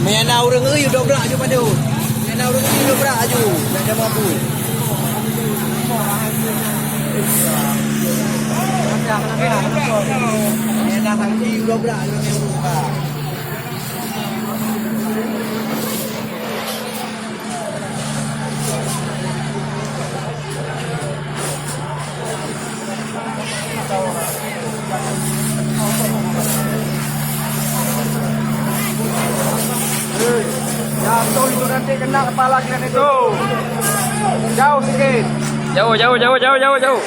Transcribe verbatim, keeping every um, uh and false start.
Meunyo na ureuëng eu, yue dobrak aju padum. Meunyo na ureuëng eu, yue dobrak aju. Nak jamah bui. Meunyo na saksi, yue dobrak aju. Jatuh itu nanti kena kepala kita itu. Jauh sikit. Jauh, jauh, jauh, jauh, jauh, jauh.